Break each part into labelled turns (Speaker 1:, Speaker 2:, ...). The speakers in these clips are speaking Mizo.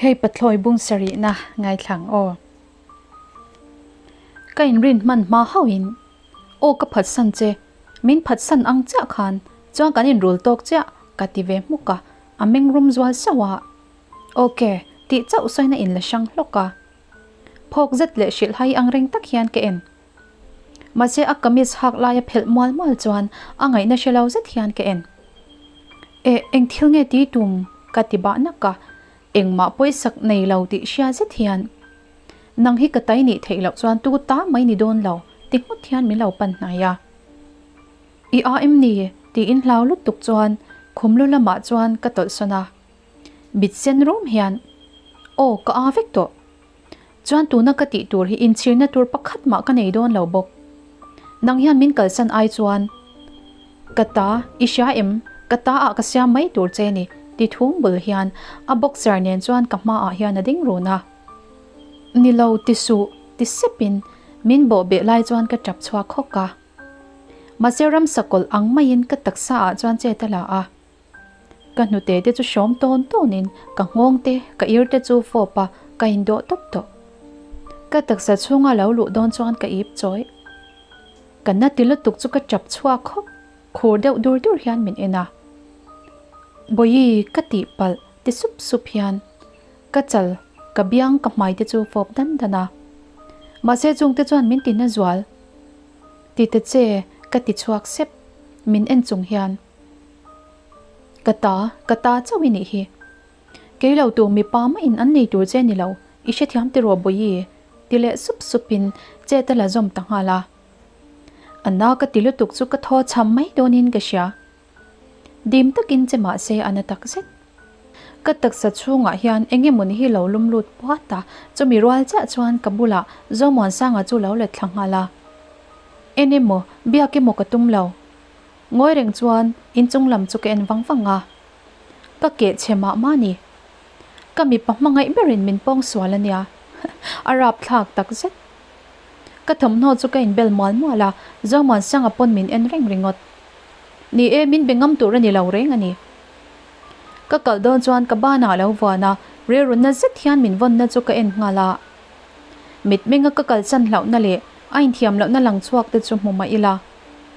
Speaker 1: Hei pathlawi bung sarihna ngaithlang aw. Ka inrin hman hma hauhin aw ka phatsan che, min phatsan ang chiah khan chuan kan inrul tawk chiah ka ti ve hmuk a, a meng rum zual sauh a. Ok, tih chauh sawina in la hrang hlawk a. Phawk zet leh hrilh hai ang reng tak hian ka en. Mahse a kamis hak laia phelh mual mual chuan a ngaihna hre lo zet hian ka en. Eh, eng thil nge ti tum? ka ti bah nak a, engmah pawisak nei lo tih hria zet hian nang hi ka tai nih theih loh chuan tu ta mai ni dawn lo ti nghut hian min lo pan hnai a. I a em ni? tiin hlau lutuk chuan khum lu lamah chuan ka tawlh sawn a. Mit sen rum hian aw ka a vek tawh. Chuan tuna ka tih tur hi inchhirna tur pakhat mah ka nei dawn lo bawk. Nang hian min kalsan ai chuan ka ta i hria em? Ka ta ah ka siam mai tur che ni ti thum bul hian a boxer nen chuan ka hma ah hian a ding run a. Ni lo ti suh ti sep in min bawh beh lai chuan ka tap chhuak hawk a. Mahse ramsa kawlh ang maiin ka taksa ah chuan chet a la a. Ka hnute te chu hrawm tawn tawnin ka nghawng te, ka ir te chu fawp a, ka indawh tawp tawh. Ka taksa chhunga lo luh dawn chuan ka ip chawi. Ka na ti lutuk chu ka chap chhuak khawp, khur deuh dur dur hian min en a. Bawihi ka tihpalh ti sup sup hian ka chal, ka biang, ka hmai te chu fawp dan dan a. Mahse chungte chuan min ti na zual. Ti ta che ka ti chhuak sep, min en chung hian. Ka ta, ka ta chauh i nih hi. Kei lo tur mipa mah in an nei tur che ni lo, i hrethiam tiraw Bawihi? ti leh sup sup in chet a la zawm ta nghal a. A na ka ti lutuk chu ka thaw chham mai dawn in ka hria. Dim takin che mah se a na tak zet. Ka taksa chhungah hian eng emawni hi lo lum lut puat a, chumi rual chiah chuan ka bulah Zomuansanga chu lo let thla nghal a. En emaw, biak emaw ka tum lo. Ngawi reng chuan inchung lam chu ka en vang vang a, ka keh chhe mah mah ni. Ka mipa hmangaih berin min pawng sual a nia, a rapthlak tak zet. Ka thawmhnaw chu ka inbel mual mual a, Zomuansanga pawn min en reng ringawt. Ni e, min be ngam tur a ni lo reng a ni. Ka kal dawn chuan ka banah a lo vuan a, rilrunna zet hian min vawnna chu ka en nghal a. Mitmenga ka kalsan hlauhna leh a inthiam lohna lang chhuak te chu hmu mah ila.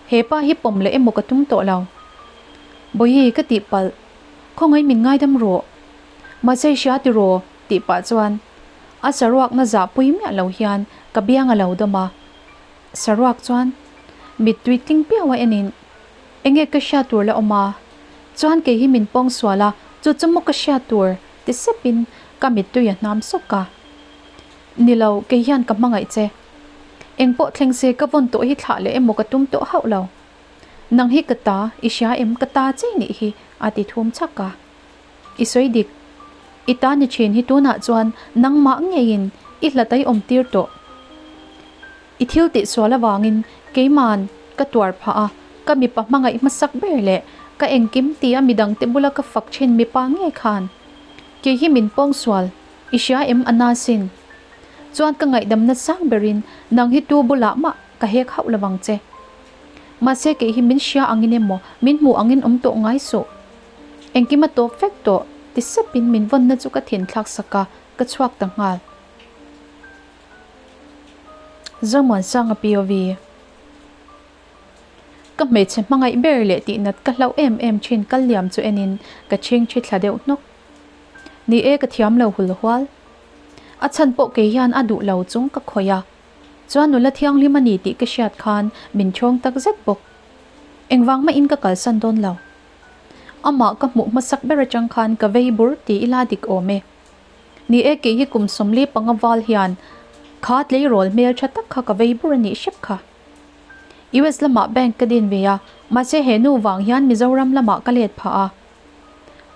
Speaker 1: He pa hi pawm leh emaw ka tum tawh lo. Bawihi ka tih palh. Khawngaih min ngaidam rawh. Mahse i hria tiraw? tih pah chuan a saruakna zah pui miah lo hian ka biang a lo dawm a. Saruak chuan mittui tling piau a enin enge ka hriat tur la awm a? Chuan kei hi min pawng sual a, chu chu maw ka hriat tur? ti sepin ka mittui a hnam sawk a. Ni lo, kei hian ka hmangaih che. Eng pawh thleng se ka vawn tawh hi thlah leh emaw ka tum tawh hauh lo. Nang hi ka ta, i hria em ka ta che nih hi a ti thum chak a. I sawi dik. I ta ni thin hi tunah chuan nangmah ngeiin i hlat a i awm tir tawh. I thil tih sual avangin keiman ka tuar phah a, ka mipa hmangaih hmasak ber leh ka engkim ti a midangte bula ka fak thin mipa ngei khan kei hi min pawng sual i hria em a na sin. Chuan ka ngaihdamna sang berin nang hi tu bulah mah ka hek hauh lo vang che. Mahse kei hi min hria angin emaw min hmuh angin awm tawh ngai suh. Engkim a tawp vek tawh ti sepin min vawnna chu ka thin thlak sak a, ka chhuak ta nghal. Zomuansanga POV. Ka hmeichhe hmangaih ber leh tihnat ka hlauh em em thin kal liam chu enin ka chhing thi thla deuh hnawk. Ni e ka thiam lo hul hual. A chhan pawh kei hian a duh lo chung ka khawih a, chuan nula thianghlim a ni tih ka hriat khan min chhawng tak zet bawk. Engvang mahin ka kalsan dawn lo. Amah ka hmuh hmasak ber atang khan ka vei bur ti ila dik awm e. Ni e kei hi kum 45 val hian kha tleirawl hmel tha tak kha ka vei bur a nih hrep kha. US lamah bank ka din ve a, mahse he nu vang hian Mizoram lamah ka let phah a.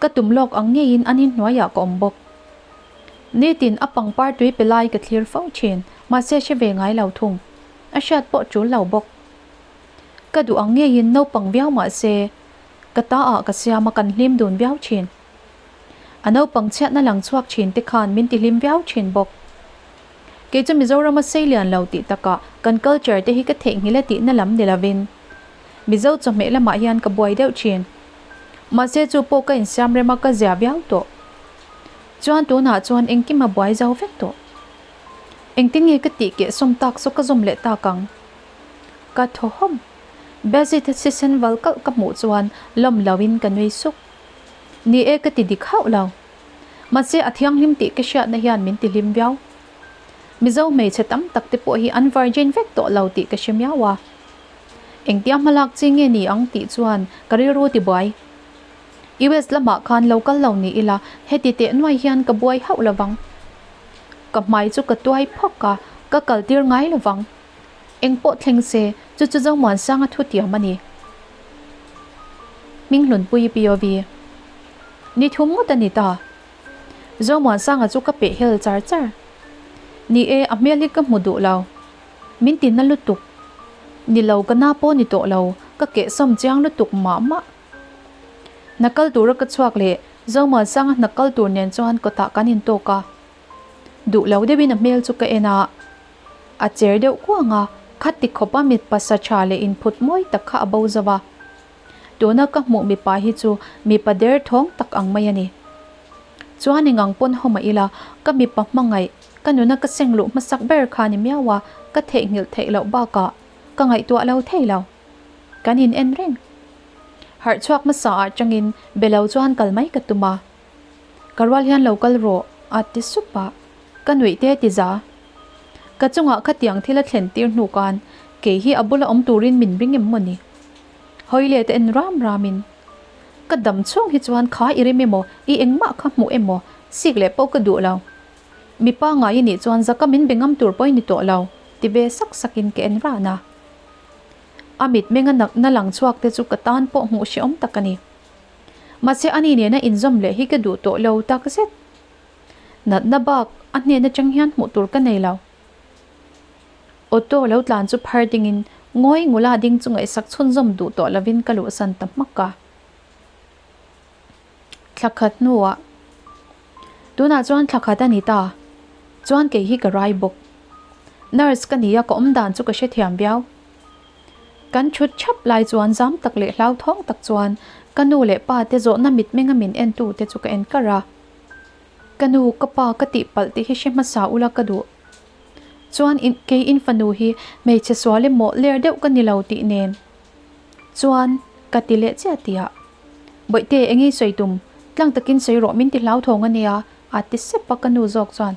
Speaker 1: Ka tum lawk ang ngeiin an inhnuaiah ka awm bawk. Nitin a pangpar tui pe lai ka thlir fo thin, mahse hre ve ngai lo thung. A hriat pawh tul lo bawk. Ka duh ang ngeiin naupang viau mahse ka ta ah ka siam a kan hlim dun viau thin. A naupang chhiatna lang chhuak thin te khan min ti hlim viau thin bawk. Kei chu Mizoram a sei lian lo tih takah kan culture te hi ka theihnghilh e tihna lam ni lovin Mizo chawhmeh lamah hian ka buai deuh thin. Mahse chu pawh ka insiam rem a ka zia viau tawh. Chuan tunah chuan engkim a buai zo vek tawh. Engtin nge ka tih keh sawm tak chu ka zawm leh tak ang? Ka thaw hawm. Bezi te thisen val kalh ka hmuh chuan lawm lo in ka nui suk. Ni e ka ti dik hauh lo. Mahse a thianghlim tih ka hriatna hian min ti hlim viau. Mizo hmeichhe tam tak te pawh hi an virgin vek tawh lo tih ka hre miau a. Engtia hmalak chi nge ni ang tih chuan ka rilru ti buai. US lamah khan lo kal lo ni ila heti teh nuai hian ka buai hauh lovang. Ka hmai chu ka tuai phawk a, ka kal tir ngai lovang. Eng pawh thleng se, chu chu Zomuansanga thu tiam a ni. Hminghlunpui POV. Ni thum ngawt a ni ta. Zomuansanga chu ka peh hel char char. Ni e, a hmel hi ka hmu duh lo. Min ti na lutuk. Ni lo ka na pawh ni tawh lo, ka kehsawm chiang lutuk mah mah. Hna kal tura ka chhuak leh Zomuansanga hna kal tur nen chuan kawtah kan intawk a. Duh lo deuhin a hmel chu ka en a. A cher deuh kuang a, khati khawpa mipa sa tha leh inphut mawi tak kha a bo zo a. Tuna ka hmuh mipa hi chu mipa der thawng tak ang mai a ni. Chuan eng ang pawn haw mah ila, ka mipa hmangaih, ka nuna ka seng luh hmasak ber kha ni miau a, ka theihnghilh theih loh bakah ka ngaihtuah lo thei lo. Kan in en reng. Harh chhuak hmasa ah tangin be lo chuan kal mai ka tum a. Ka rual hian lo kal rawh a ti sup a, ka nuih te ti za. Ka chungah khatiang thil a thlen tir hnu khan kei hi a bula awm turin min ring em maw ni? Hawi let a en ram ramin, Ka dam chhung hi chuan kha i rim emaw, i engmah kha hmuh emaw, sik leh pawh ka duh lo. Mipa ngai i nih chuan zaka min be ngam tur pawh i ni tawh lo, ti ve sak sakin ka en ran a. A mitmeng a nakna lang chhuak te chu ka tan pawh hmuh hrehawm tak a ni. Mahse ani nena inzawm leh hi ka duh tawh lo tak zet. Natna bak a hnen atang hian hmuh tur ka nei lo. Auto lo tlan chu phar dingin ngawi ngula ding chu ngaihsak chhunzawm duh tawh lovin ka luhsan ta hmak a. Thla khat hnuah Tunah chuan thla khat a ni ta. Chuan kei hi ka rai bawk. Nurse ka ni a ka awmdan chu ka hrethiam viau. Kan thut thap lai chuan zam tak leh hlauthawng tak chuan ka nu leh pa te zawhna mitmenga min en tu te chu ka en kar a. Ka nu, ka pa ka tih palh tih hi hre hmasa ula ka duh. Chuan in kei in fanu hi hmeichhe sual emaw ler deuh ka ni lo tih nen chuan ka ti leh chiah tih ah. Bawihte engei sawi tum, tlang takin sawi rawh min ti hlauthawng a nia a ti sep a ka nu zawk chuan.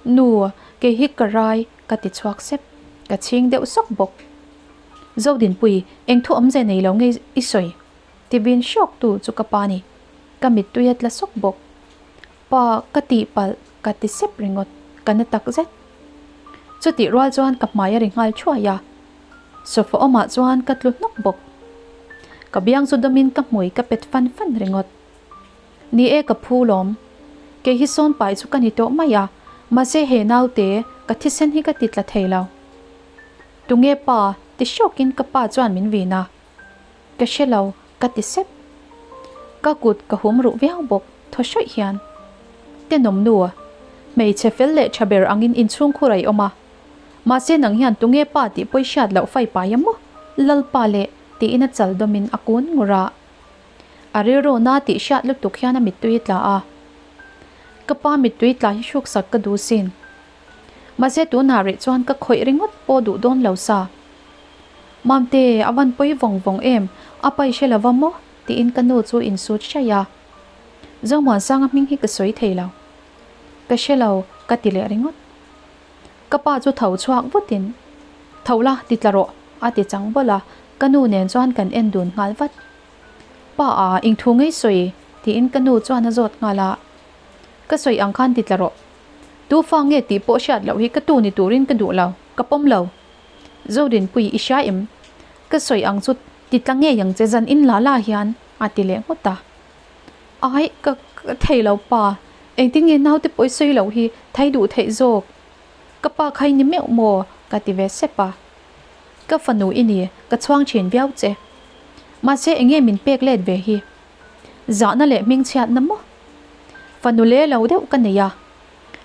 Speaker 1: Nu, kei hi ka rai Ka ti chhuak sep, ka chhing deuh sawk bawk. Zodinpui, eng thu awmze nei lo nge i sawi? Ti vin hrawk tu chu ka pa ni. Ka mittui a tla sawk bawk. Pa, ka tih palh, ka ti sep ringawt, ka na tak zet. Chutih rual chuan ka hmai a ri nghal thuai a. Sofa awmah chuan ka tlu hnawk bawk. Ka biang chu dawmin ka hmui ka pet fan fan ringawt. Ni e ka phu lawm. Kei hi sawn pai chu ka ni tawh mai a, mahse he naute ka thisen hi ka ti tla thei lo. Tunge pa? ti hrawkin ka pa chuan min vin a. Ka hre lo, ka ti sep. Ka kut ka hum ruh viau bawk, thaw hrawih hian. Tenawm nu, hmeichhe fel leh tha ber angin inchhungkhur a i awm a. Mahse nang hian tunge pa tih pawi hriat loh fai pai a maw? Lalpa leh tiin a chal dawmin a kun ngur a. A rilru na tih hriat lutuk hian a mittui tla a. Ka pa mittui tla hi hruksak ka duh sin. Mahse tunah rih chuan ka khawih ringawt pawh duh dawn lo sa. Mamte, a van pawi vawng vawng em, a pai hre lova maw? tiin ka nu chu insut hraih a. Zomuansanga hming hi ka sawi thei lo. Ka hre lo, ka ti leh ringawt. Ka pa chu tho chhuak vutin, Tho la, ti tla rawh, a ti chang bawlh a, ka nu nen chuan kan en dun nghal vat. Pa a, eng thu ngei sawi? tiin ka nu chuan a zawt nghal a. Ka sawi ang khan ti tla rawh. Tu fa nge tih pawh hriat loh hi ka tu ni turin ka duh lo, ka pawm lo. Zodinpui, i hria em? Ka sawi ang chu ti tla ngei ang che zan in la la hian, a ti leh nghut a. Ai, ka ka thei lo pa, engtin nge naute pawh i sawi loh hi thai duh theih zawk? Ka pa kha i ni meuh maw? ka ti ve sep a. Ka fanu i ni, ka chhuang thin viau che. Mahse enge min pek let ve hi? Zahna leh hmingchhiatna maw? Fanu le lo deuh ka nei a.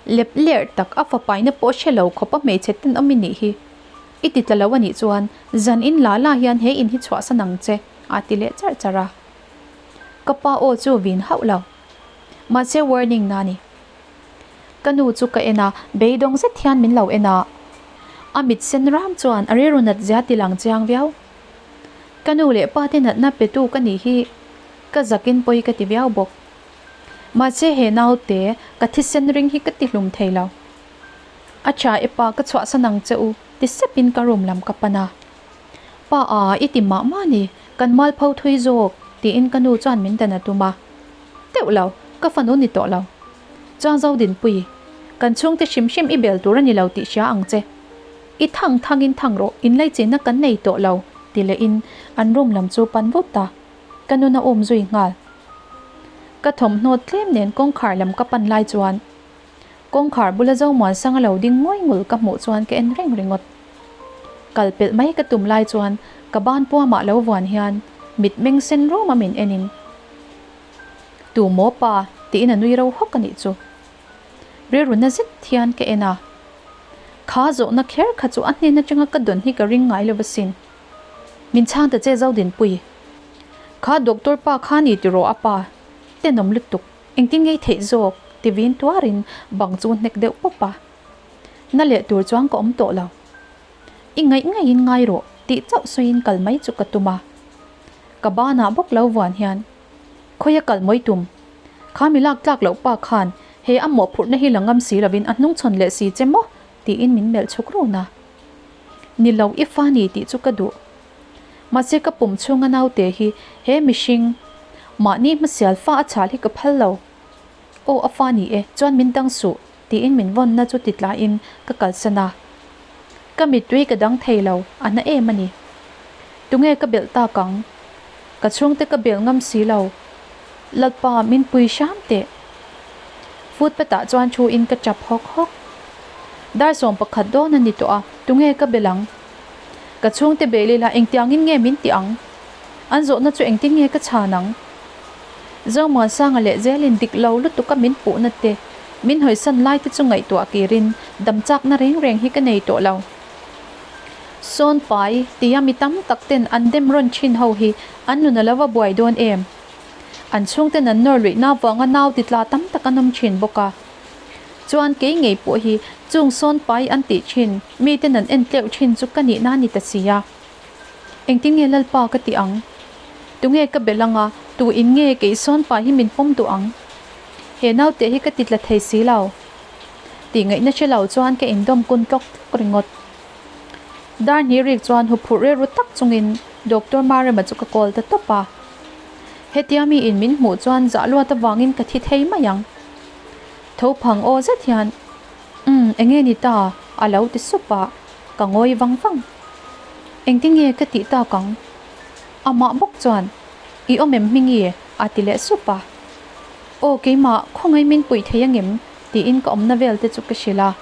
Speaker 1: Lep lerh tak a fapaina pawh hre lo khawpa hmeichhe tenawm i nih hi. I ti tla lo a nih chuan zan in la la hian he in hi chhuahsan ang che, a ti leh charh charh a. Ka pa aw chu vin hauh lo. Mahse warning na ni. Ka nu chu ka en a, beidawng zet hian min lo en a. A mit sen ram chuan a rilru nat zia ti lang chiang viau. Ka nu leh pa te natna pe tu ka nih hi ka zakin pawi ka ti viau bawk. Mahse he naute ka thisen ring hi ka ti hlum thei lo. A tha e pa ka chhuahsan ang che u ti sepin ka room lam ka pan a. Pa a i ti mah mah ni, kan mualpho thui zawk tiin ka nu chuan min dan a tum a. Teuh lo, ka fanu ni tawh lo. Chuan Zodinpui, kan chhungte hrim hrim i bel tur a ni lo tih hria ang che. I thang thangin thang rawh, inlaichinna kan nei tawh lo ti lehin an room lam chu pan vut ta. Ka nun a um zui nghal. Ka thawmhnaw tlem nen kawngkhar lam ka pan lai chuan kawngkhar bula Zomuansanga lo ding ngawi ngul ka hmuh chuan ka en reng ringawt. Kal pelh mai ka tum lai chuan ka ban puamah lo vuan hian mit meng sen rum a min enin Tu maw pa? tiin a nui ro hawk a nih chu. Rilru na zet hian ka en a. Kha zawhna kher kha chu a hnen atanga ka dawn hi ka ring ngai lo asin. Min chhang ta che Zodinpui. Kha doctor pa kha ni tiraw a pa? Tenawm lutuk, engtin ngei theih zawk? ti vin tuarin bang chu hnek deuh pawp a. Na leh tur chuan ka awm tawh lo. I ngaih ngaihin ngai rawh tih chauh sawiin kal mai chu ka tum a. Ka banah bawk lo vuan hian Khawia kal mawi tum? Kha mi lak tlak loh pa khan he a mawhphurhna hi la ngam si lovin a hnungchhawn leh si che maw? tiin min melh chhuk run a. Ni lo i fa ni tih chu ka duh. Mahse ka pum chhunga naute hi he mihring mahni hmasial fa a chhal hi ka phal lo. Aw a fa ni e, chuan min dang suh tiin min vawnna chu ti tlaiin ka kalsan a. Ka mittui ka dang thei lo, a na em a ni. Tunge ka belh tak ang? Ka chhungte ka bel ngam si lo. Lalpa min pui hram teh. Footpath ah chuan thu in ka tap hawk hawk. Dar 11 dawn a ni tawh a, tunge ka bel ang? Ka chhungte bel ila engtiangin nge min ti ang? An zawhna chu engtin nge ka chhan ang? Zomuansanga leh zelin dik lo lutuk a min puhna te, min hawisan lai te chu ngaihtuah kirin dam chakna reng reng hi ka nei tawh lo. Sawn pai tia mi tam tak ten an dem rawn thin ho hi an nun a lo va buai dawn em? An chhungten an nawr luihna vanga nau ti tla tam tak an awm thin bawk a. Chuan kei ngei pawh hi chung sawn pai an tih thin miten an en tleuh thin chu ka nihna a ni ta si a. Engtin nge Lalpa ka ti ang? Tunge ka belh anga tu in nge kei sawn pai hi min pawm duh ang? He naute hi ka ti tla thei si lo. Tih ngaihna hre lo chuan ka indawm kun tlawk tlawk ringawt. Dar hnih rik chuan huphurh rilru tak chungin Doctor Marema chu ka call ta tawp a. Hetia mi in min hmuh chuan zah luat avangin ka thi thei mai ang. Tho phang aw zet hian, Umm, enge ni ta? a lo ti sup a, ka ngawi vang vang. Engtin nge ka tih tak ang? Amah bawk chuan, I awm em hmingi? a ti leh sup a. Aw keimah, khawngaih min puih thei angem? tiin ka awmna vel te chu ka hrilh a.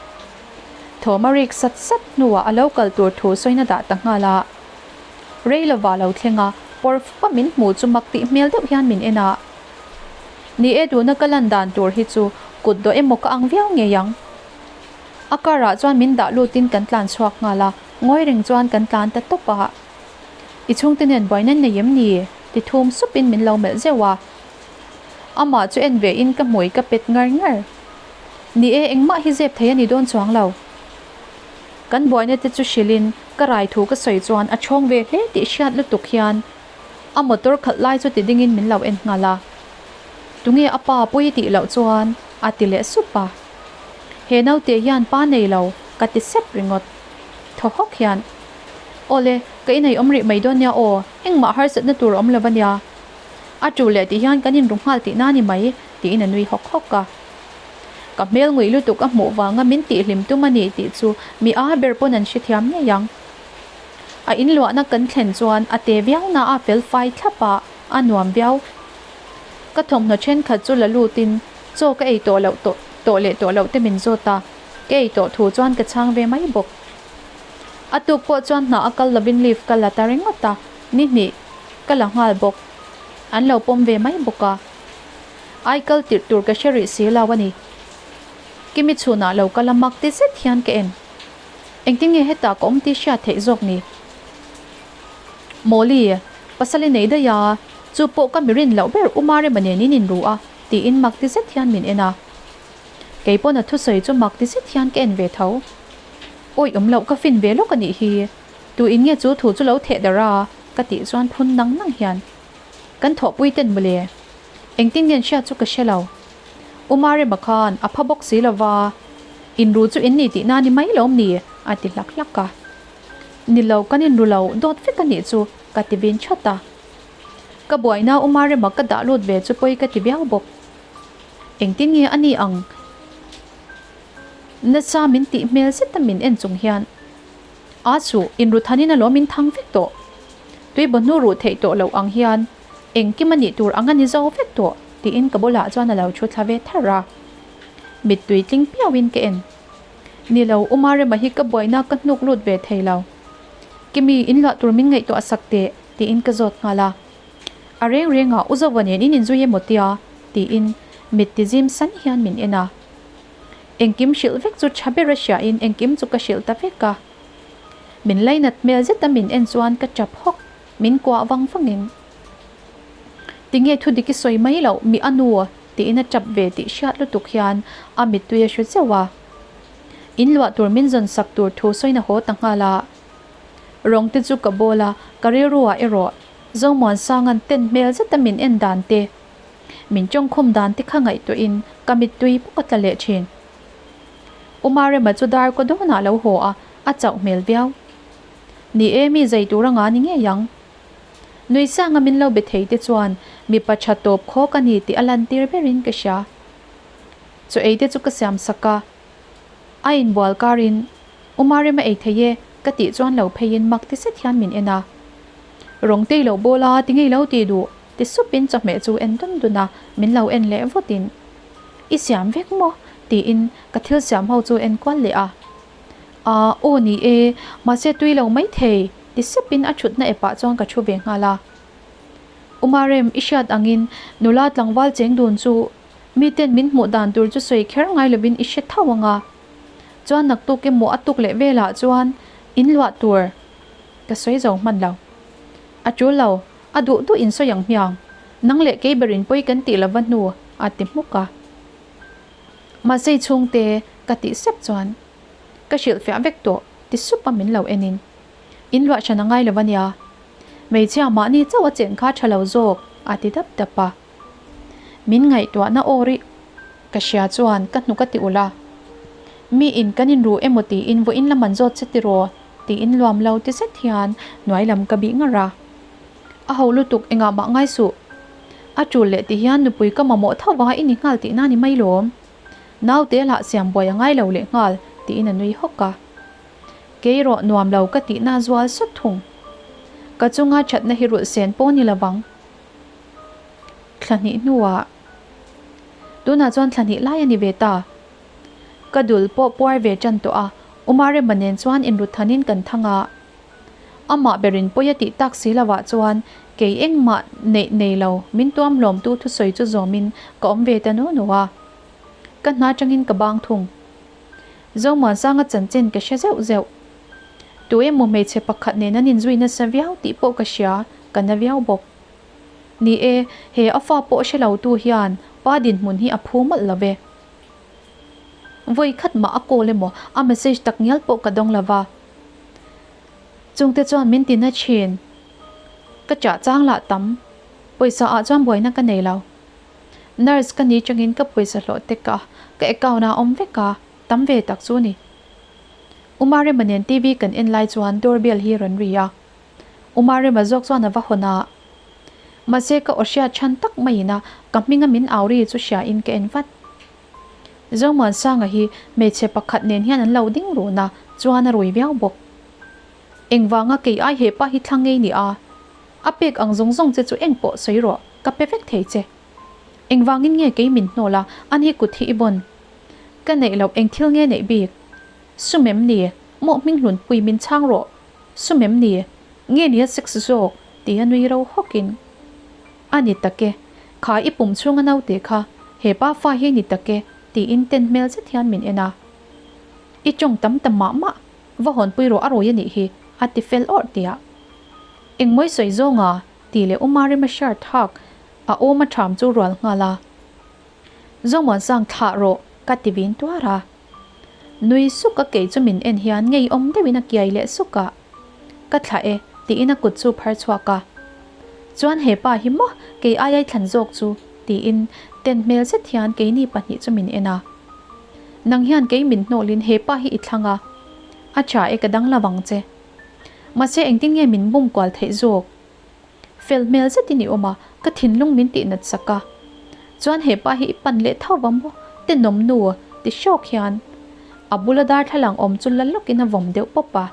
Speaker 1: Thawm a rik sat sat hnuah a lo kal tur thu sawina dah ta nghal a. Rei lova lo thleng a, pawr fupa min hmuh chu mak tih hmel deuh hian min en a. Ni e tuna ka lan dan tur hi chu kut dawh emaw ka ang viau ngei ang. A car ah chuan min dah lutin kan tlan chhuak nghal a, ngawi reng chuan kan tlan ta tawp a. I chhungte nen buaina nei em ni? ti thum supin min lo melh zeuh a. Amah chu en ve in ka hmui ka pet ngar ngar. Ni e, engmah hi zep thei a ni dawn chuang lo. Kan buaina te chu hrilh in ka rai thu ka sawi chuan a chhawng ve hle tih hriat lutuk hian a motor khalh lai chu ti ding in min lo en nghal a. Tunge a pa pui tih loh chuan a ti leh sup a. He naute hian pa nei lo ka ti sep ringawt. Thaw hawk hian, Awle, ka inei awm rih mai dawn nia aw, engmah harsatna tur a awm lo a nia. A tu leh tih hian kan inru nghal tihna a ni mai, tiin a nui hawk hawk a. Ka hmel ngui lutuk a hmuh vanga min tihhlim tum a ni tih chu mi a ber pawn an hrethiam ngei ang. A inluahna kan thlen chuan a te viau na a fel fai thlap a, a nuam viau. Ka thawmhnaw thenkhat chu la lutin chaw ka ei tawh loh tawh tawh leh tawh loh te min zawt a, ka ei tawh thu chuan ka chhang ve mai bawk. A tuk pawh chuan hna a kal lovin leave ka la ta ringawt a, ni hnih ka la nghal bawk. An lo pawm ve mai bawk a. Ai kal tirh tur ka hre rih si lo a ni. Kimi chhunah lo kal a mak ti zet hian ka en. Engtin nge hetah ka awm tih hriat theih zawk ni? Mawli, pasal i nei daih a, chu pawh ka mi rin loh ber U Marema nen in inru a. Tiin mak ti zet hian min en a. Kei pawn a thusawi chu mak ti zet hian ka en ve tho. Awi awm loh ka fin ve lawk a nih hi. Tu in nge chu thu chu lo theh darh a? Ka tih chuan phun nang nang hian kan thawhpui ten mawle. Engtin nge an hriat chu ka hre lo. U Marema khan a pha bawk si lova, inru chu in ni tihna ni mai lawm ni? A ti hlak hlak a. Ni lo, kan inru lo, dawt vek a nih chu ka ti vin chat a. Ka buaina U Marema ka dah lut ve chu pawi ka ti viau bawk. Engtin nge a ni ang? Nasa min tih hmel zet a min en chung hian, A chu, inru thanin alawm in thang vek tawh. Tui bawhnu ruh theih tawh loh ang hian engkim a nih tur ang a ni zo vek tawh, tiin ka bulah chuan a lo thu thla ve tharh a. Mittui tling piauhin ka en. Ni lo, U Marema hi ka buaina ka hnuk lut ve thei lo. Kimi, inluah tur min ngaihtuah sak teh, tiin ka zawt nghal a. A reng reng ah U Zova nen in inzui emaw tia? tiin mit ti zim san hian min en a. Engkim hrilh vek chu tha ber a hria in engkim chu ka hrilh ta vek a. Min lainat hmel zet a min en chuan ka tap hawk, min kuah vang vang in. Tinge thu dik i sawi mai loh mi a nu tiin a tap ve tih hriat lutuk hian a mittui a hru zeuh a. In luah tur min zawn sak tur thu sawina haw ta nghal a. Rawng te chu ka bawl a, ka rilru ah erawh Zomuansanga'n ten hmel zet a min en dan te, min tawngkhum dan te kha ngaihtuah in ka mittui pawh a tla leh thin. U Marema chu dar kaw dawn ah lo haw a, a chauh hmel viau. Ni e, mi zai tur anga ni ngei ang. Nuisanga min lo be thei te chuan mipa tha tawp khawk a ni tih a lantir ber in ka hria. Chaw ei te chu ka siam sak a, a inbual kar in U Marema ei thei e ka tih chuan lo phei in mak ti zet hian min en a. Rawng tei lo bawl a, ti ngei lo tih duh ti sup in chawhmeh chu en dun dun a, min lo en leh vawt in I siam vek maw? tiin ka thil siam ho chu en kual leh a. Aa aw ni e, mahse tui lo mai thei ti sep in a thutna epah chuan ka thu ve nghal a. U Marem, i hriat angin nula tlangval cheng dun chu miten min hmuh dan tur chu sawi kher ngai lovin i hre tho ang a. Chuan naktuk emaw a tuk leh velah chuan in luah tur ka sawi zo hman lo. A tul lo, a duh duh in sawi ang hmiang. Nang leh kei berin pawi kan tih lova hnu a ti hmuk a. Mahse i chhungte ka tih sep chuan ka hrilhfiah vek tawh ti sup a min lo en in. In luah hran a ngai lo ania. Hmeichhia mahni chauh a chen kha tha lo zawk a ti dap dap a. Min ngaihtuahna aw rih ka hria chuan ka hnuk a ti ulh a. Mi in kan inru emaw tiin vawiin lam an zawt che tiraw tiin luam lo ti zet hian hnuai lam ka bih ngar a. A ho lutuk engah mah ngai suh. A tul leh ti hian nupui ka mamawh tho va i ni nghal tihna ni mai lawm. Naute lah siam buai a ngai lo leh nghal tiin a nui hawk a. Kei erawh nuam lo ka tihna zual sawt thung. Ka chunga thatna hi rulh sen pawh ni lovang. Thla hnih hnuah tunah chuan thla hnih lai a ni ve ta. Ka dul pawh puar ve tan tawh a, Umarema nen chuan inruthanin kan thang a. Amah berin pawi a tih tak si lovah chuan kei engmah neih nei lo min tuam hlawmtu thusawi chu zawmin ka awm ve ta nu nu a. Ka hna tangin ka bang thung. Zomuansanga chanchin ka hre zeuh zeuh. Tu emaw hmeichhe pakhat nen an inzui nasa viau tih pawh ka hria, ka na viau bawk. Ni e, he a fa pawh hre lo tu hian pa dinhmun hi a phu mawlh lo ve. Vawi khat mah a call emaw a message tak ngial pawh ka dawng lo va. Chungte chuan min ti na thin. Ka chah chang lah tam. Pawisa ah chuan buaina ka nei lo. Nurse ka ni changin ka pawisa hlawh te ka ka account ah awm vek a, tam ve tak chu ni. U Marema nen TV kan en lai chuan door bell hi rawn ri a. U Marema zawk chuan a va hawn a. Mahse ka aw hriat chhan tak maiin a ka hminga min au ri chu hria in ka en vat. Zomuansanga hi hmeichhe pakhat nen hian an lo ding run a, chuan a rui viau bawk. Engvanga kei ai hepa hi thlang ngei ni a? A pek ang zawng zawng che chu engpawh sawi rawh, ka pe vek thei che. Engvangin nge kei min hnawl a, ani kut hi i bawn? Ka neih loh eng thil nge neih bik? Sum em ni? Mawh hming hlunpui min chhang rawh. Sum em ni? Nge ni a sex zawk? Ti a nui ro hawkin. A ni tak e, kha i pum chhunga naute kha he pa fa hi ni tak e, tiin ten hmel zet hian min en a. I tawng tam ta mah mah, va hawnpui rawh a rawi a nih hi, a ti fel awrh tiah. Engmawi sawi zawnga? Tih leh U Marima shirt hak a awm a ṭham chu rual nghal a. Zomuansang thlah rawh ka ti vin tuar a. Nui suk a kei chu min en hian ngeiawm deuhin a kiai leh suk a. Ka thlah e tiin a kut chu phar chhuak a. Chuan he pa hi maw kei aiai thlan zawk chu tiin ten hmel zet hian keini pahnih chu min en a. Nang hian kei min hnawlin he pa hi i thlang a. A tha e ka dang lo ang che. Mahse engtin nge min bum kual theih zawk? Fel hmel zetin i awm a, ka thinlung min tih nat sak a. Chuan he pa hi i pan leh tho va maw? Tenawm nu ti hrawk hian a bula darthlalang awm chu la lawkin a vawm deuh pawp a.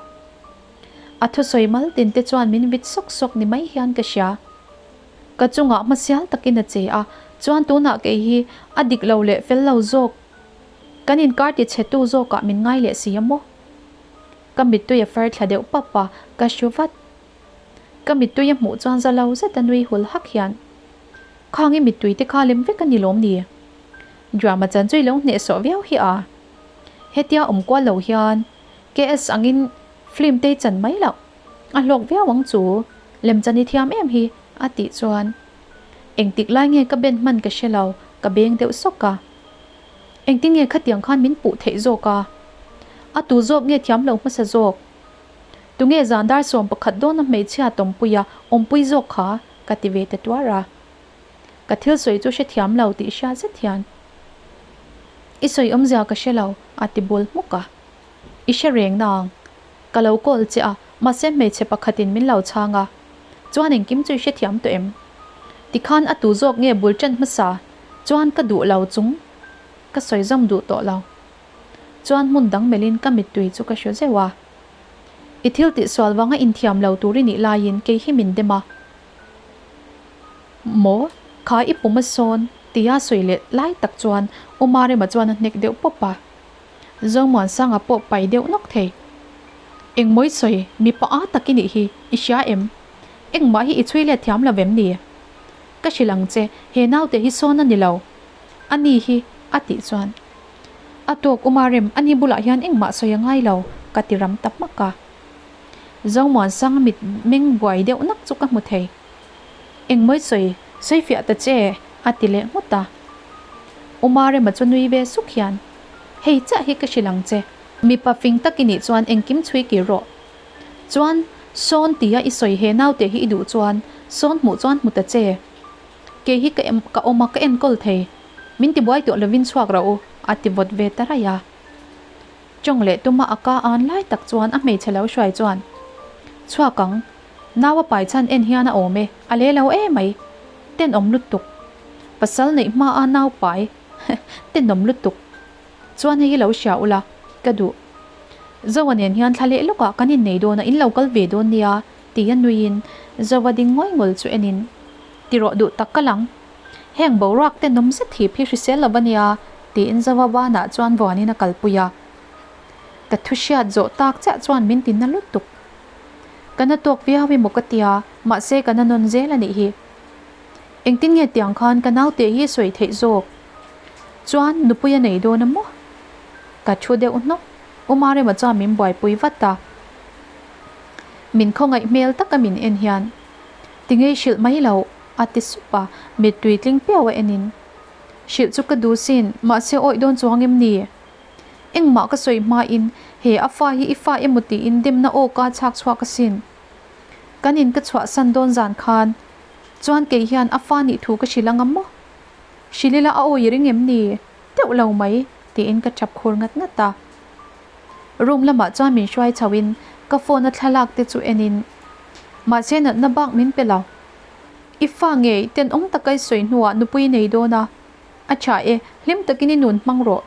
Speaker 1: A thusawi mal tin te chuan min vit sawk sawk ni mai hian ka hria. Ka chungah hmasial takin a che a, chuan tunah kei hi a dik lo leh fel lo zawk, kan inkar ti chhetu zawkah min ngai leh si a maw? Ka mittui a far thla deuh pap a, ka hru vat. Ka mittui a hmuh chuan za lo zet a nui hul hak hian, Khang i mittui te kha lem vek a ni lawm ni? Drama chan chu i lo hnehsawh viau hi a. Hetia awm kual lo hian KS angin film te i chan mai loh. A hlawk viau ang chu, lemchan i thiam em hi a tih chuan engtik lai nge ka ben hman ka hre lo, ka beng deuh sawk a. Engtin nge khatiang khan min puh theih zawk a? A tu zawk nge thiam lo hmasa zawk? Tunge zan dar 11 dawna hmeichhia tawmpuia awmpui zawk kha? ka ti ve ta tuar a. Ka thil sawi chu hrethiam lo tih hria zet hian I sawi awmzia ka hre lo a ti bul hmuk a. I hre reng nang. Ka lo call che a, mahse hmeichhe pakhatin min lo chhang a. Chuan engkim chu i hrethiam tawh em? Tikhan a tu zawk nge bul ṭan hmasa chuan ka duh lo chung ka sawi zawm duh tawh lo. Chuan hmun dang melhin ka mittui chu ka hru zeuh a. I thil tihsual vanga inthiam lo tur i nih laiin kei hi min dem a. Maw? Kha i pum a sawn tia sawi leh lai tak chuan U Marema chuan a hnek deuh pawp a. Zomuansanga pawh pai deuh nawk thei. Engmawi sawi mipa a tak i nih hi, i hria em? Engmah hi i chhui let thiam lo vem ni? Ka hrilh ang che, he naute hi sawn a ni lo. A ni hi, a tih chuan. A tawk U Marem, ani bulah hian engmah sawi a ngai lo, ka ti ram ta hmak a. Zomuansanga mit meng buai deuh nak chu ka hmu thei. Engmawi sawi, sawi fiah ta che, a ti leh nghut a. U Marema chu nui ve suk hian, Hei chiah hi ka hrilh ang che. Mipa fing tak i nih chuan engkim chhui kir rawh. Chuan, sawn tia i sawi he naute hi i duh chuan sawn hmuh chuan hmu ta che. Kei hi ka ka awm a, ka enkawl thei. Min tibuai tawh lovin chhuak rawh u, a ti vawt ve ta raih a. Tawng leh tuma a ka an lai tak chuan a hmeichhe lo hruai chuan, Chhuak ang, nau a pai chhan en hian a awm e, a le lo e mai. Tenawm lutuk. Pasal neih hma a nau pai, tenawm lutuk. Chuan hei hi lo hria ula, ka duh. Zoa nen hian thla leh lawkah kan innei dawn a, in lo kal ve dawn nia, tia nuiin Zoa ding ngawi ngawl chu enin, Ti rawh duh tak ka lang. Heng boruak tenawm zet hip hi hrisel lo va nia, tiin Zoa banah chuan vuanin a kalpui a. Ka thu hriat zawh tak chiah chuan min ti na lutuk. Ka na tawk viau emaw ka tia, mahse ka na nawn zel a nih hi. Engtin nge tiang khan ka naute hi sawi theih zawk? Chuan nupui a nei dawn a maw? Ka thu deuh hnawk, U Marema chuan min buaipui vat a. Min khawngaih hmel taka min en hian, Tingei hrilh mai loh, a ti sup a, mittui tling piau a enin. Hrilh chu ka duh sin, mahse awih dawn chuang em ni? Engmah ka sawi hmain, he a fa hi i fa emaw tiin demna aw ka chhak chhuak asin. Kan in ka chhuahsan dawn zan khan chuan kei hian a fa nih thu ka hrilh anga maw? Hrilh ila a awi ring em ni? Teuh lo mai, tiin ka tap khur ngat ngat a. Room lamah chuan min hruai chho in ka phone a thlalak te chu en in, Mahse natna bak min pe lo. I fa ngei tenawm taka i sawi hnuah nupui nei dawn a, a tha e, hlim takin i nun hmang rawh.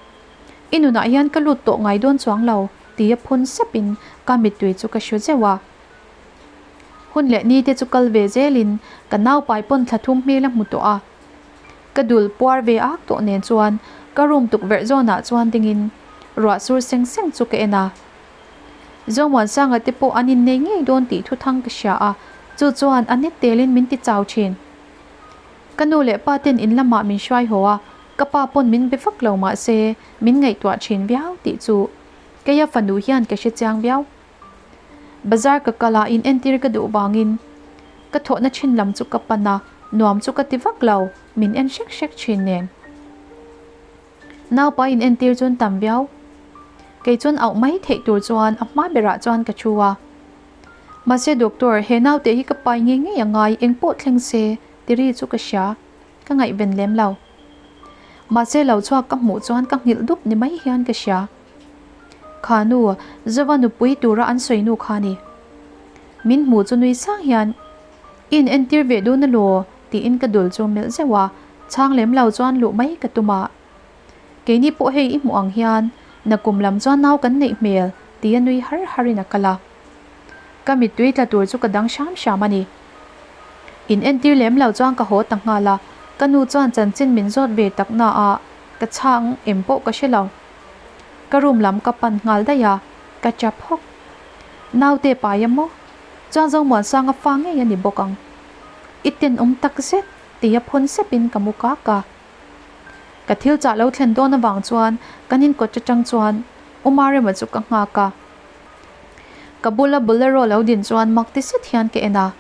Speaker 1: I nunah hian ka lut tawh ngai dawn chuang lo, tia phun sep in ka mittui chu ka hru zeuh a. Hun leh ni te chu kal ve zel in ka naupai pawn thla thum hmel a hmu tawh a. Ka dul puar ve ak tawh nen chuan ka room tukverh zawnah chuan ding in ruah sur seng seng chu ka en a. Zomuansanga te pawh an innei ngei dawn tih thu thang ka hria a, chu chuan a net tel in min ti chau thin. Ka nu leh pa ten in lamah min hruai haw a, ka pa pawn min be vak lo mahse min ngaihtuah thin viau tih chu keia fanu hian ka hre chiang viau. Bazar ka kal a, in entir ka duh vangin ka thawhna thin lam chu ka pan a, nuam chu ka ti vak lo, min en hrek hrek thin nen. Naupai in entir chuan tam viau. Kei chuan auh mai theih tur chuan a hma berah chuan ka thu a. Mahse doctor, he naute hi ka pai ngei ngei a ngai, engpawh thleng se ti ri chu ka hria, ka ngaihven lem lo. Mahse lo chhuak ka hmuh chuan ka nghilh dup ni mai hian ka hria. Kha nu, Zova nupui tura an sawi nu kha ni. Min hmuh chu nui sang hian, I in entir ve dun alaw? tiin ka dul chu melh zeuh a, chhang lem lo chuan luh mai ka tum a. Keini pawh hei i hmuh ang hian nakum lam chuan nau kan neih hmel tia nui har harin a kal a. Ka mittui tla tur chu ka dang hram hram a ni. In entir lem lo chuan ka haw ta nghal a, ka nu chuan chanchin min zawt ve tak na a, ka chhang em pawh ka hre lo. Ka room lam ka pan nghal daih a, ka chap hawk. Naute pai a maw? Chuan Zomuansanga fa ngei a ni bawk ang. I tenawm tak zet tia phawn sepin ka mu kak a. Ka thil chah lo thlen dawn avang chuan kan inkawt atang chuan Umarema chu ka nghak a. Ka bula Bolero lo din chuan mak ti set hian ka en a.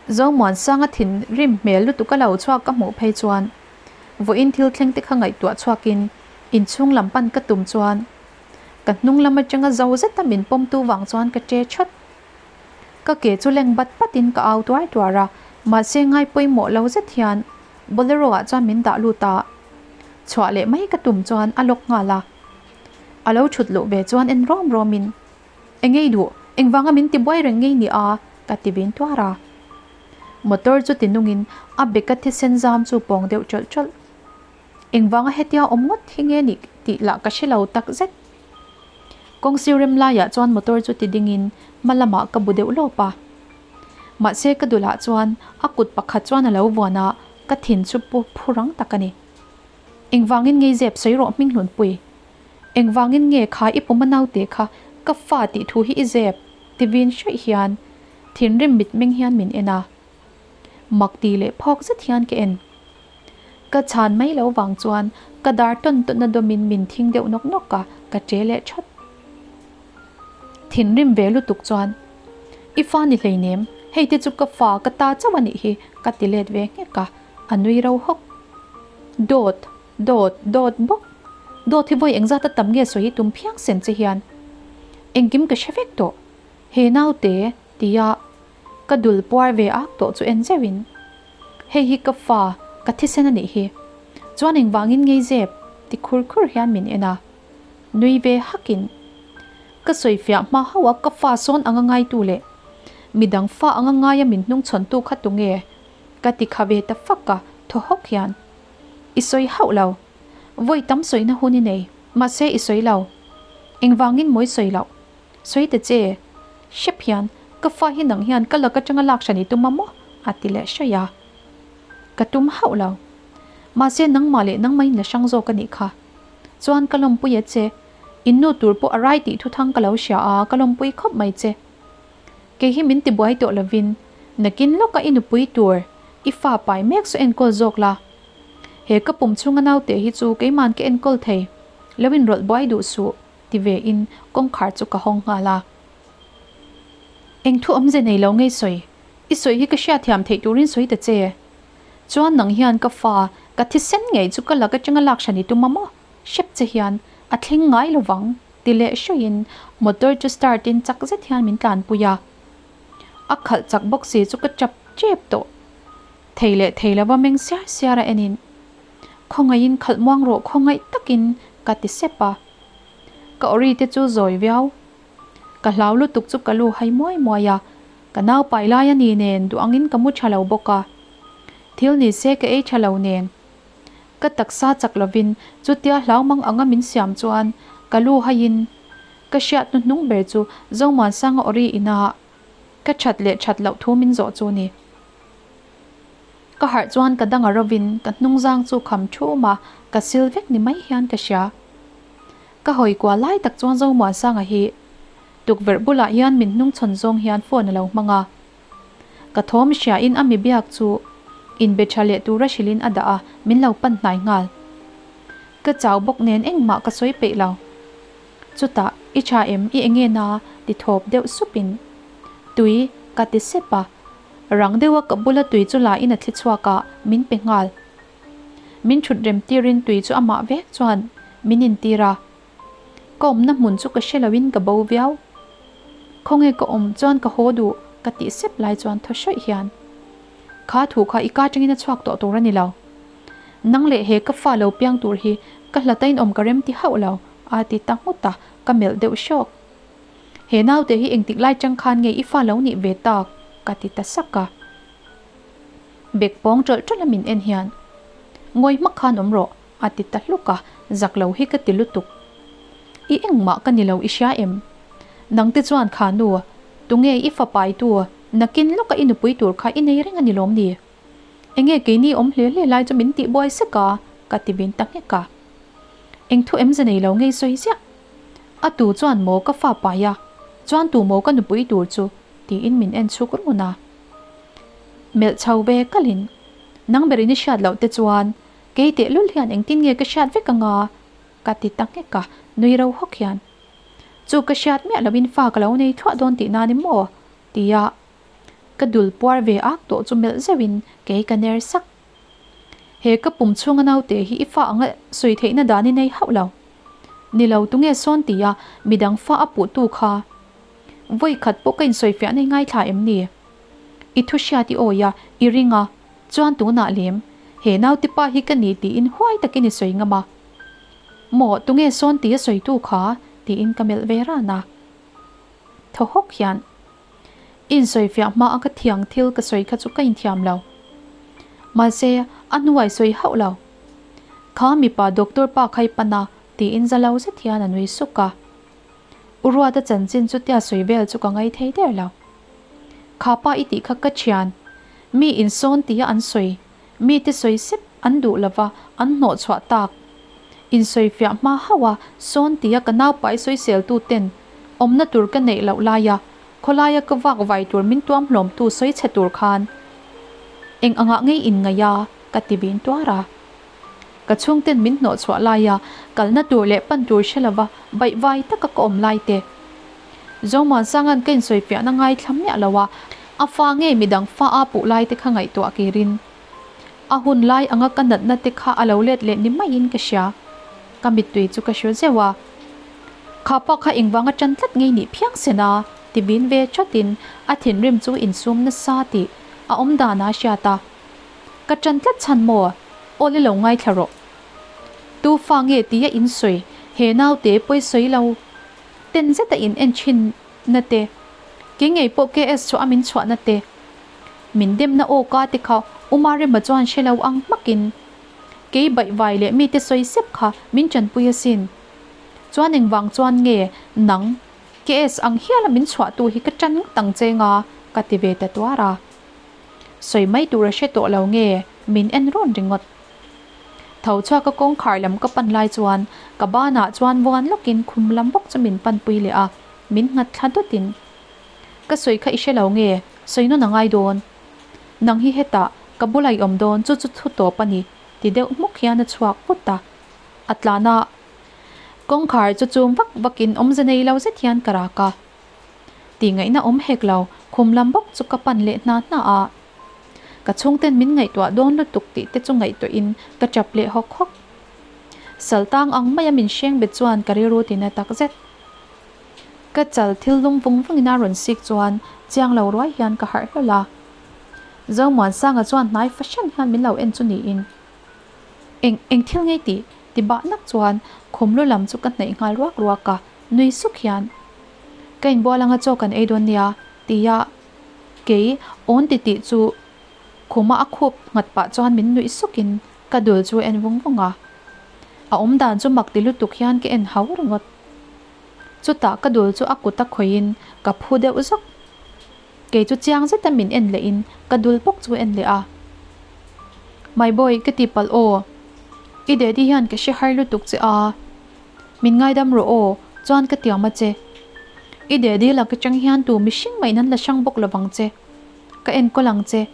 Speaker 1: Zomuansanga thinrim hmel lutuk a lo chhuak ka hmuh phei chuan vawiin thil thleng te kha ngaihtuah chhuakin inchhung lam pan ka tum chuan ka hnung lam atanga zo zeta min pawmtu vang chuan ka che chat. Ka ke chu leng bat batin ka au tuar tuar a, mahse ngai pawimawh lo zet hian Bolero ah chuan min dah lut a, chhuah leh mai ka tum chuan a lawk nghal a. A lo thut luh ve chuan en rawm rawmin, Eng ei duh, engvanga min ti buai reng ngei ni a? ka ti vin tuar a. Motor chu ti nungin a beka thisen zam chu pawng deuh tawlh tawlh. Engvanga hetia awm ngawt hi nge nih tih lah ka hre lo tak zet. Kawng sir rem laiah chuan motor chu ti dingin hma lamah ka bu deuh lawp a. Mahse ka dulah chuan a kut pakhat chuan a lo vuan a, ka thin chu pu phu rang tak a ni. Engvangin nge zep sawi rawh Hminglunpui? Engvangin nge kha i puma naute kha ka fa tih thu hi i zep? ti vin hraih hian thinrim mitmeng hian min en a. Mak ti leh phawk zet hian ka en. Ka chhan mai lo vang chuan ka dar tawn tawn a dawmin min thing deuh nawk nawk a, ka che leh that. Thinrim ve lutuk chuan, I fa ni hleinem, hei te chu ka fa ka ta chauh a nih hi, ka ti let ve nghek a, a nui ro hawk. Dawt, dawt, dawt bawk. Dawt hi vawi engzat a tam nge sawi hi tum phiang sen che hian. Engkim ka hre vek tawh. He naute, tia ka dul puar ve ak tawh chu en zeuhin, Hei hi ka fa, ka thisen a nih hi. Chuan engvangin ngei zep? ti khur khur hian min en a. Nui ve hakin, Ka sawi fiah hma hauh a ka fa sawn anga ngaitu leh midang fa anga ngaia min hnungchhawntu kha tunge? ka ti kha ve ta fak a, thaw hawk hian, I sawi hauh lo. Vawi tam sawina hun i nei, mahse i sawi lo. Engvangin maw i sawi loh? Sawi ta che, hrep hian ka fa hi nang hian ka lak atanga lak hran i tum a maw? a ti leh hraih a. Ka tum hauh lo. Mahse nangmah leh nangmah in la hrang zawk a nih kha. Chuan ka lawmpui a che, in nu tur pawh a rai tih thuthang ka lo hria a, ka lawmpui khawp mai che. Kei hi min tibuai tawh lovin, nakin lawka i nupui tur, i fa pai mek saw enkawl zawk la. He ka pum chhunga naute hi chu keiman ka enkawl thei, lo inrawlh buai duh suh. Ti ve in kawngkhar chu ka hawng nghal a. Eng thu awmze nei lo ngei sawi? I sawi hi ka hriatthiam theih turin sawi ta che. Chuan nang hian ka fa, ka thisen ngei chu ka lak atanga lak hran i tum a maw? Hrep che hian a thleng ngai lo vang, ti leh hruiin motor chu start in chak zet hian min tlanpui a. A khalh chak bawk si chu ka chap chep tawh. Thei leh thei lova meng siar siar a enin, Khawngaihin khalh muang rawh khawngaih takin ka ti sep a. Ka awri te chu zawi viau. Ka hlau lutuk chu ka lu hai muai muai a, ka nau pai lai a ni nen duh angin ka mu tha lo bawk a. Thil ni se ka ei tha lo nen. Ka taksa chak lovin chutia hlau mang anga min siam chuan ka lu haiin ka hriat hnuhnung ber chu Zomuansanga awri ina ka that leh that loh thu min zawh chu ni. Ka harh chuan ka dang a rovin ka hnungzang chu kham thum a, ka sil vek ni mai hian ka hria. Ka hawi kual lai tak chuan Zomuansanga hi tukverh bulah hian min hnungchhawn zawng hian phone a lo hmang a. Ka thawm hriain a mi biak chu inbe tha leh tura hrilhin a dah a, min lo pan hnai nghal. Ka chau bawk nen engmah ka sawi peih lo. Chutah, I tha em, i enge na? ti thawp deuh supin, Tui, ka ti sep a. Rang deuha ka bula tui chu la in a thli chhuak a, min pe nghal. Min thut rem tirin tui chu amah vek chuan min intir a. Ka awmna hmun chu ka hre loin ka bo viau. Khawnge ka awm chuan ka haw duh ka tih sep lai chuan thaw hrawih hian kha thu kha i ka atangin a chhuak tawh tur a ni lo. Nang leh he ka fa lo piang tur hi ka hlata in awm ka rem ti hauh lo a ti ta nghut a, ka melh deuh hrawk. He naute hi engtik lai chang khan nge i fa lo nih ve tak? ka ti ta sak a. Bek pawng ṭawlh ṭawlh a min en hian Ngawi hmak khan awm rawh a ti ta hluk a, zak lo hi ka ti lutuk. I engmah ka ni lo i hria em? Nangte chuan kha nu, tunge i fa paitu, nakin lawka i nupui tur kha i nei reng a ni lawm ni? Enge keini awm hle hle lai chu min tihbuai sek a? ka ti vin ta nghek a. Eng thu em ze nei lo ngei sawi ziah. A tu chuan maw ka fa pai a, chuan tu maw ka nupui tur chu? tiin min en chhuk run a. Melh chho ve kalin, Nang berin i hriat loh te chuan kei tehlul hian engtin nge ka hriat vek anga? ka ti ta nghek a, nui ro hawk hian, Chu ka hriat miah loin fa ka lo nei thuah dawn tih nan em aw? tia ka dul puar ve ak tawh chu melh zeuhin kei ka ner sak. He ka pum chhunga naute hi i fa anga sawi theihna dan i nei hauh lo. Ni lo tunge sawn tia midang fa a puhtu kha vawi khat pawh ka insawifiah nei ngaithla em ni? I thu hriat i awi a, i ring a, chuan tunah lem he naute pa hi ka ni tiin huai takin i sawi ngam a. Maw tunge sawn tia sawitu kha tiin ka melh ve ran a. Thaw hawk hian. Insawifiah hma a ka thiang thil ka sawi kha chu ka inthiam lo. Mahse, a hnuai sawi hauh lo. Kha mipa doctor pa kha i pan a, tiin za lo zet hian a nui suk a. U Ruata chanchin chutia sawi vel chu ka ngai thei der lo. Kha pa i tih kha ka thian. Mi insawn tia an sawi Mite sawi sep an duh lova an hnawh chhuah tak. Insawifiah hma hauh a sawn tia ka naupai sawiseltu ten awmna tur ka neih loh laia khawlaia ka vak vai tur min tuam hlawmtu sawi chhe tur khan eng angah ngei inngaih a ka ti vin tuar a. Ka chhungten min hnawh chhuah laia kalna tur leh pan tur hre lova baihvai taka ka awm lai te Zomuansanga'n ka insawifiahna ngaithla miah lo a, a fa ngei midang fa a puh lai te kha ngaihtuah kirin a hun lai anga ka natna te kha a lo let leh ni maiin ka hria. Ka mittui chu ka hru zeuh a. Kha pa kha engvanga tan tlat ngei nih phiang sen a, ti vin ve thatin a thinrim chu insum nasa tih a awm dan a hriat a. Ka tan tlat chhan maw? Aw le lo ngaithla rawh. Tu fa nge tia insawi he naute pawi sawi lo. Ten zeta in en thin na te, kei ngei pawh KS chu a min chhuah na te, min dem na aw ka te kha U Marema chuan hre lo ang hmak in kei baih vai leh mite sawi sep kha min tanpui asin. Chuan engvang chuan nge nang KS ang hiala min chhuah tu hi ka tan ngawt ang che nga ka ti ve ta tuar a. Sawi mai tur a hre tawh lo nge min en rawn ringawt. Tho chhuak a kawngkhar lam ka pan lai chuan ka banah chuan vuan lawkin khum lam bawk chu min panpui leh a, min nghat thla dawtin, Ka sawi kha i hre lo nge? Sawi nawn a ngai dawn. Nang hi hetah ka bula i awm dawn chu chu thu tawp a ni, ti deuh hmuk hian a chhuak vut a. A tlan a, kawngkhar chu chum vak vakin awmze nei lo zet hian ka rak a. Tih ngaihna awm hek lo, khum lam bawk chu ka pan leh hna hna a. Ka chhungten min ngaihtuah dawn lutuk tih te chu ngaihtuahin ka tap leh hawk hawk. Saltang ang maia min hreng bet chuan ka rilru tina tak zet. Ka chal thil lum vung vungin a rawn sik chuan chiang lo ruai hian ka harh hlawl a. Zomuansanga chuan hnai fahran hian min lo en chu niin. Eng eng thil ngei tih ti bah nak chuan khum lu lam chu ka hnaih nghal ruak ruak a, nui suk hian ka inbual anga chaw kan ei dawn nia tia Kei awn ti tih chu khuma a khup nghat pah chuan min nuih sukin ka dul chu en vung vung a. A awm dan chu mak ti lutuk hian ka en hau ringawt. Chutah ka dul chu a kut a khawihin ka phu deuh zawk. Kei chu chiang zeta min en lehin ka dul bawk chu en leh a. My boy ka ti palh aw. I daddy hian ka hre har lutuk che a. Min ngaidam rawh aw, chuan ka tiam a che. I daddy lak atang hian tu mihring mah in an la hrang bawk lovang che. Ka enkawl ang che.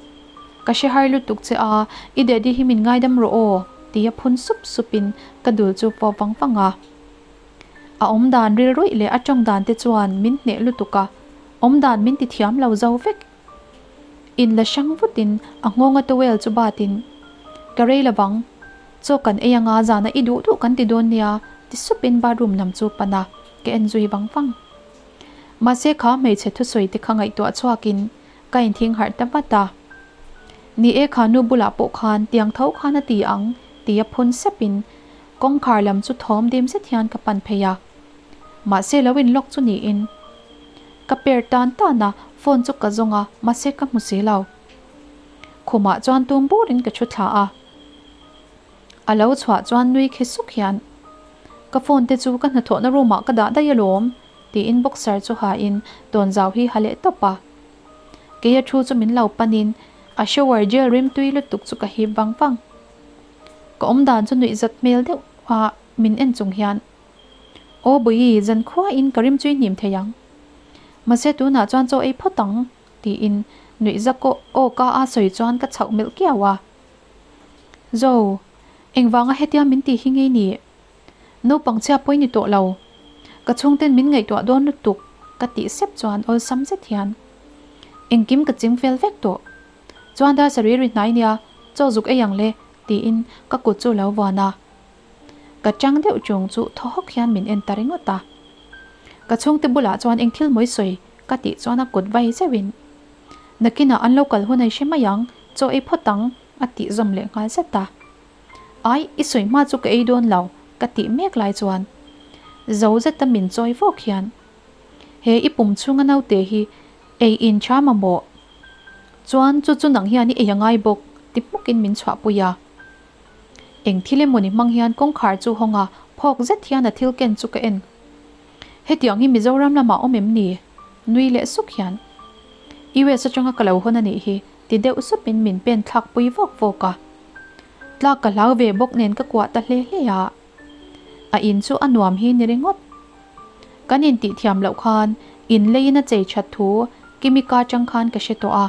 Speaker 1: Ka hre har lutuk che a, i daddy hi min ngaidam rawh aw, tia phun sup sup in ka dul chu pawp vang vang a. A awmdan rilruih leh a tawng dan te chuan min hneh lutuk a, awmdan min ti thiam lo zo vek. In la hrang vut in a nghawnga towel chu bat in, Ka rei lovang. Chaw kan ei anga zana i duh duh kan ti dawn nia ti supin bathroom lam chu pan a, ka en zui vang vang. Mahse kha hmeichhe thusawi te kha ngaihtuah chhuakin ka inthing harh ta vat a. Ni e kha nu bulah pawh khan tiang tho khan a ti ang tia phun sepin kawngkhar lam chu thawm dim zet hian ka pan phei a. Mahse lo in lock chu niin ka per tan tan a, phone chu ka zawng a mahse ka hmu si lo. Khumah chuan tum burin ka thu thla a. A lo chhuah chuan nui khi suk hian, Ka phone te chu ka hnathawhna room ah ka dah daih alawm, tiin boxer chu ha in tawnzau hi ha leh tawp a. Keia thu chu min lo panin a shower gel rim tui lutuk chu ka hip vang vang. Ka awmdan chu nuih zat hmel deuh a min en chung hian, Aw Bawihi, zankhua in ka rim chu i hnim thei ang. Mahse tunah chuan chaw ei phawt ang, tiin nuih zak aw ka a sawi chuan ka chhoh melh kiau a. Zo, engvanga hetia min tih hi ngei ni? Naupang chhia pawi ni tawh lo. Ka chhungten min ngaihtuah dawn lutuk ka tih sep chuan awlsam zet hian engkim ka ching fel vek tawh. Chuan dar sarih ri hnai nia chaw zuk ei ang le tiin ka kut chu lo vuan a. Ka chang deuh chung chu thaw hawk hian min en ta ringawt a. Ka chhungte bulah chuan eng thil mawi sawi ka tih chuan a kut vai zeuhin Nakinah an lo kal hun ai hre mai ang, chaw ei phawt ang, a tih zawm leh nghal zet a. Ai, i sawi hma chu ka ei dawn lo, ka tih mek lai chuan zo zeta min chawi vawk hian, He i pum chhunga naute hi ei in tha mamawh? Chuan chu chu nang hian i ei a ngai bawk, ti hmukin min chhuahpui a. Eng thil emawni hmang hian kawngkhar chu hawng a, phawk zet hian a thil ken chu ka en. Hetiang hi Mizoram lamah awm em ni? Nui leh suk hian. US atanga ka lo hawn a nih hi, ti deuh supin min pen thlak pui vawk vawk a. Tlak ka hlau ve bawk nen ka kuah ta hle hle a. A in chu a nuam hi ni ringawt. Kan intih thiam loh khan in leiin a chei that thu Kimika atang khan ka hre tawh a.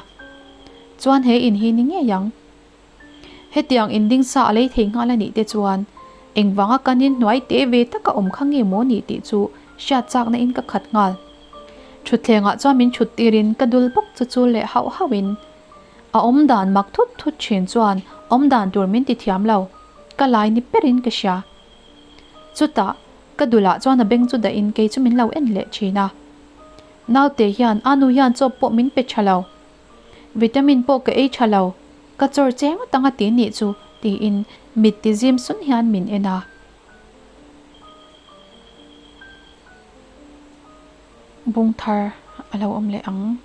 Speaker 1: Chuan he in hi ni ngei ang. Hetiang inding sa a lei thei nghal a nih te chuan engvanga kan in hnuai teh ve taka awm kha nge maw ni tih chu hriat chakna in ka khat nghal. Thutthleng ah chuan min thut tirin ka dul bawk chu chul leh hauh hauh in a awm dan mak thut thut thin chuan awm dan tur min ti thiam lo, ka lai ni ber in ka hria. Chutah ka dul ah chuan a beng chu dah in kei chu min lo en leh thin a. Naute hian a nu hian chaw pawh min pe tha lo. Vitamin pawh ka ei tha lo, ka chawr che ngawt ang a ti nih chu tiin mit ti zim sun hian min en a. Bung thar a lo awm leh ang.